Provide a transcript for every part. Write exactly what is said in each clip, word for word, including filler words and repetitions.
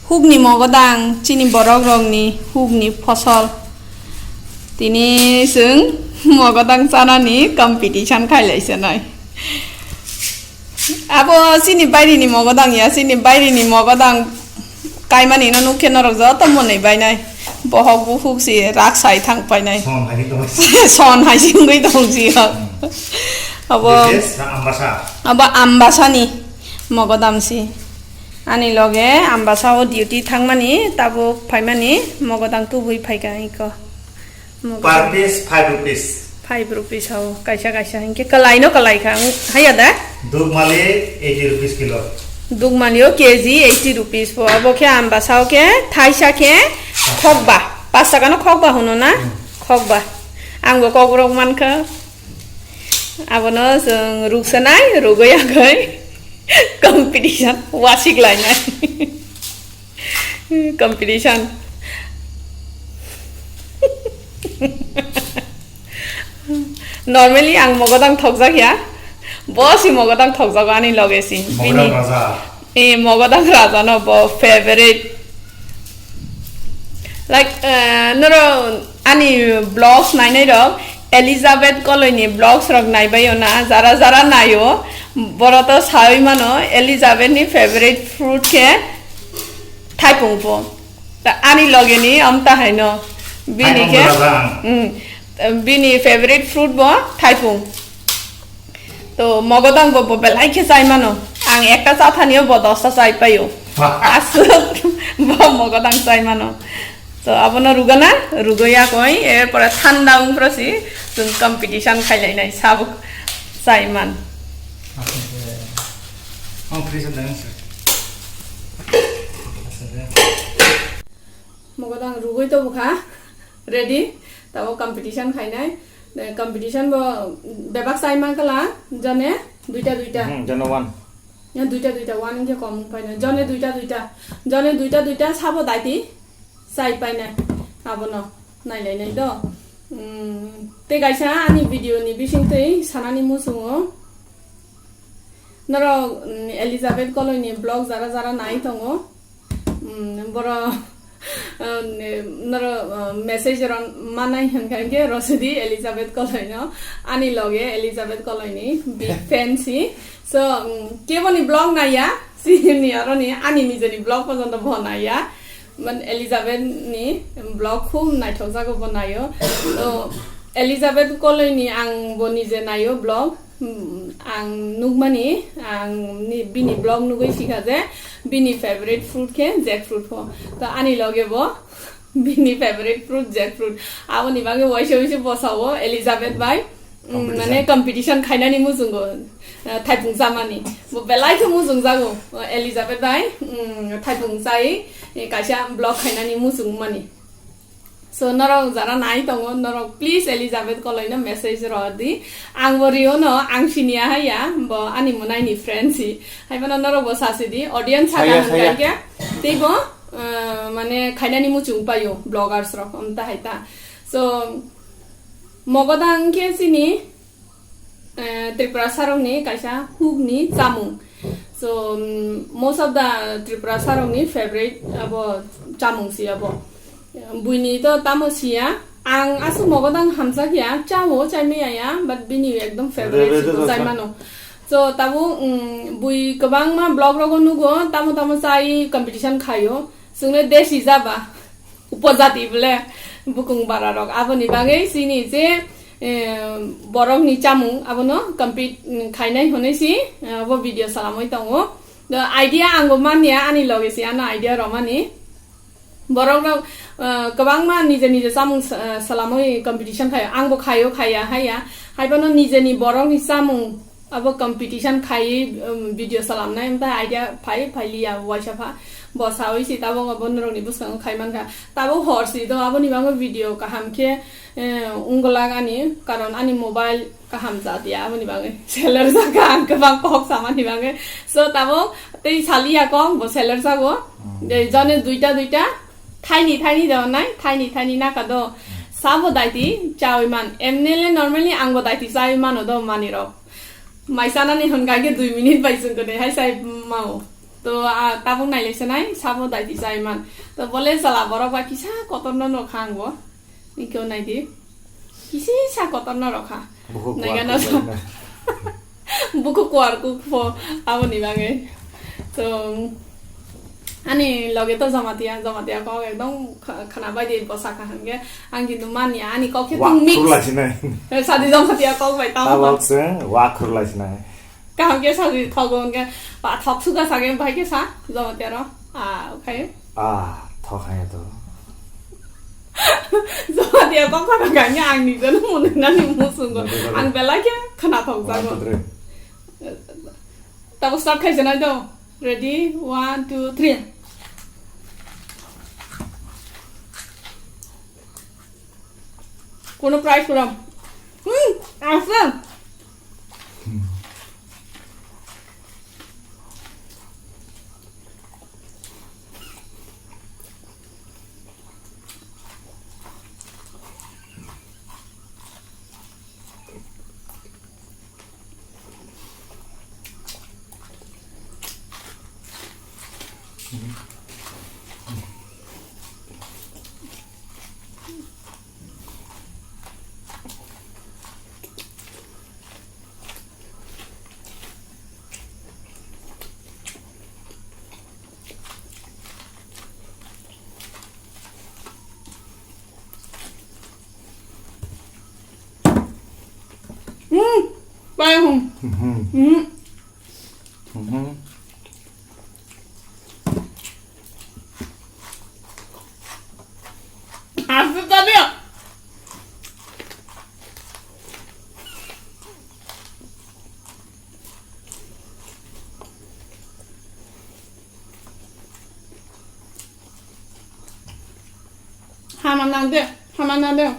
Hukni mogodang chini borok rokni hukni phosol. Tini chwng mogodang chanani competition khailaisanai. Abo chini bairini mogodang ya, chini bairini mogodang kaimani no nukhe norok joto mwnwi bainai. Bohok bukhuk si rak sai thang painai. Son hai tong. Son hai si wngwi tong si. Hmm. Abo, Ambasa. Abo Ambasani mogodam si. Ani loge Ambasa o duty thangmani, tabuk phaimani mogodang tubui phaika iko. Per piece five rupees. Five rupees hao, kaisa kaisa hinkhe kwlai no kwlai kha, haya da? Dugmali eighty rupees kilo. Dugmali o K G eighty rupees po, abo khe Ambasa o khe thaisa khe khokba, pash taka no khokba hwno na? Hmm. Khokba. Ang bo Kokborok mankha. Abono chwng ruksanai, rugwi agwi competition wasik lainai. Competition. Normally ang mogodang thokjak ya. Bo si mogodang thokjago ani loge si. Mogodang bini raja. Eh, mogodang raja no bo favorite. Like, eh, noro ani vlogs nainai rok Elizabeth Koloi ni vlogs rok naibaio na, jara jara naio, boro to sawi mano Elizabeth ni favorite fruit khe thaipung po. Ta ani loge ni amta haino bini khe, thaipung bo raja ang. Mm, bini favorite fruit bo thaipung. To mogodang bo, bo belai khe chai mano. Ang ekta cha thani o bo dosta chai paio. Aswk bo mogodang chai mano. To abono rugana, rugwi yakoi, erpore thanda wngphro si chwng competition khailainai sabuk chai man. Ang fridge o dang sir. Mogodang rugwi to bukha. Ready? Tabo competition khainai. Eh, competition bo bebak chai man kala, jone duita duita. Hmm, jone one. Ya duita duita, one wngkhe kom wng paina. Jone duita duita. Jone duita duita sabo daiti chai painai. Abono nailainai do. Hmm, tei kaisa ani video ni bisingtwi sanani muchungo. Norok, mm, Elizabeth Koloi ni vlog jara jara nai tongo. Mm, boro, um, noro, uh, message ron manai hwnkha hwnkhe rosidi Elizabeth Koloi no. Ani loge Elizabeth Koloi ni big fan si. So, um, kebo ni vlog naiya, sini aro ni ani nijeni vlog pojonto bo naiya. Man Elizabeth ni vlog khub naithok jago bo naio. To Elizabeth Koloi ni ang bo nije naio vlog. Hmm, ang nukmani, ang ni, bini vlog nugwi sikha je bini favorite fruit khe jackfruit pho. To ani loge bo bini favorite fruit jackfruit. Aboni bagwi waisa waisa bosao Elizabeth bai, hmm, competition. Mane competition khainani muchungo, eh, thaipung chamani. Bo belai khe muchung jago, eh, Elizabeth bai, hmm, thaipung chai, eh, kaisa vlog khainani muchung mani. So, norok jara nai tongo, norok please Elizabeth Koloi no message ro di. Ang bo rio no, ang siniya haya, bo ani mwnai ni friend si. Hai bono norok bo sasi di, audience saya, sakha hwnkha saya. Hwnkhe, tei bo, eh, mane khainani muchung paio, vloggers rok, omta hai ta. So, mogodang khe chini, eh, Tripura sarokni kaisa hukni chamung. So, mm, most of the Tripura sarokni favorite abo chamung si abo. Buini to tamo siya, ang aswk mogodang hamjakya, chao, chaimaya ya, but bini ekdom favorite si to chaimano. So, tabo, mm, bui kwbangma vlog rogo nugo, tamo tamo chai competition khaio. Chwngno desi jaba. Upojati bole bukung bara rok. Aboni bagwi chini je, eh, borok ni chamung abono compete, mm, khainai hwnwi si, eh, bo video salamwi tongo. Do idea ang bo manya ani loge si ano idea romani. Borok rok, eh, kwbangma nije nije chamung sa-, eh, salamwi competition khaio. Ang bo khaio khaiya haiya. Hai bono nijeni borok ni chamung Abo competition khai, um, video salamnai, wngkha idea phai, phai liya, waisa pha. Bo sawi si tabuk abo norokni bwskango khai mankha. Tabuk hor si do, aboni bagwi video kaham khe, eh, wngwlak ani, karon ani mobile kaham cha tiya, aboni bagwi. Seller jakha ang kwbang kok samani bagwi. So, tabuk tei saliya kok, bo seller jago. Hmm. De, jone duita duita, thaini thaini do nai, thaini thaini naka do. Sabo daiti chawi man. Emnele normally angbo daiti chawi mano do manirok. Mai chanani hwn kha khe dui minute bai chwng toni hai chai mao. To, ah, tabuk nailai sanai, sabo daiti chawi man. To bole sala borok ba kisa kotorno nokha angbo. Ikko naidi. Kisisa kotorno rokha. Bukhuk Naigana kuar sa. Bukhuk kuar kuk pho aboni bagwi. To, ani loge to Jamatia, Jamatia kok ekdom kha-, khana bai di bwsa kha hwnkhe ang kintu manya, ani kok khe Wak tung mix. Khurlai sinai. Eh, sadi Jamatia kok bai tamo. Tabok se wak khurlai sinai. Kaham khe sadi thogo hwnkhe, ba thok suka sage bai khe sa Jamatia ro. Ah, okay. Ah, thok hai to. Jamatia kok khana kanya ang ni jano mone nani musungo. Nani jano. Ang belai khe khana thok jago. One, two, three. Tabuk start khai janai do. Ready? One, two, three. Kono price koram. Hmm, asa. Hmm, pai hum. Mhm. Hmm. Mhm. Asli tadi ya. Hama nang de, hama nang de.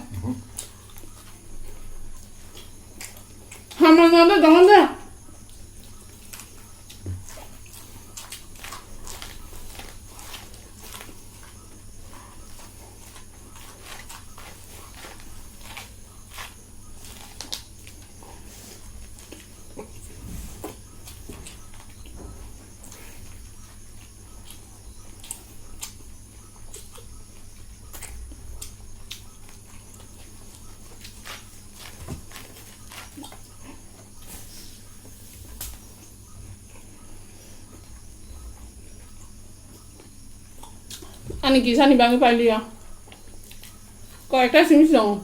Hama nang de, jangan de. Ani kisani bagwi pailiya. Koyekta simi song.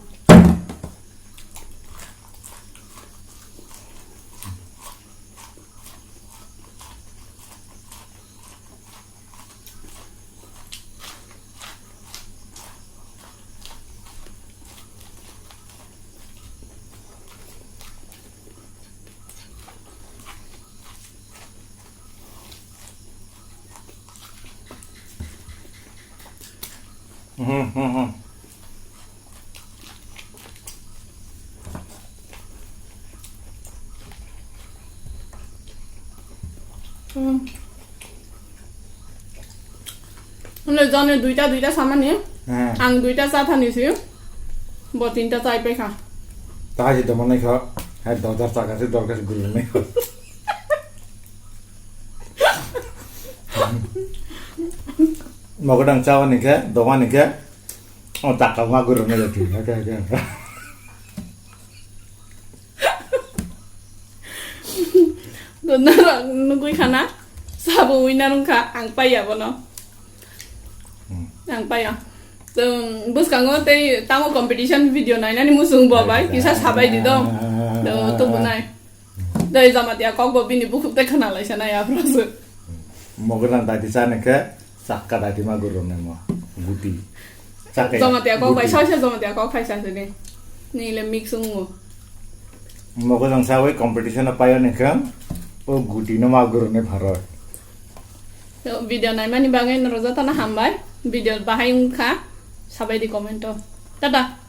Mhm, mhm. Hmm. Hwnwi jone duita, duita samani. Hmm. Ang duita cha thani si. Bo tinta chai paikha. Taha si domo naikha. Hai dojar chakha si dorkar si guru naikha. Mogodang chawa nikhe, doma nikhe. O chakha ma guru naikha. Norok nugwi khana, sabo winner wngkha, ang paiya bono. Hmm. Ang paiya. Tong bwskango tei tamo competition video nainani muchung bo bai, kisa sabai di dong. Do, to bunai. Dei Jamatia kok bo bini bukhuk tei khna laisa nai aphuru se. Mogodang dati chani khe chakka dati ma guru nai mo. Guti. Chakka Jamatia kok bai guti. Saisa Jamatia kok khaisa se ni. Nile mix wngo. Mogodang sawi competition o payo ni khe o guti no ma guru nai pharo. Video naimani bagwi norok jotono hambai. Video bahai wngkha sabai di comment o. Tata.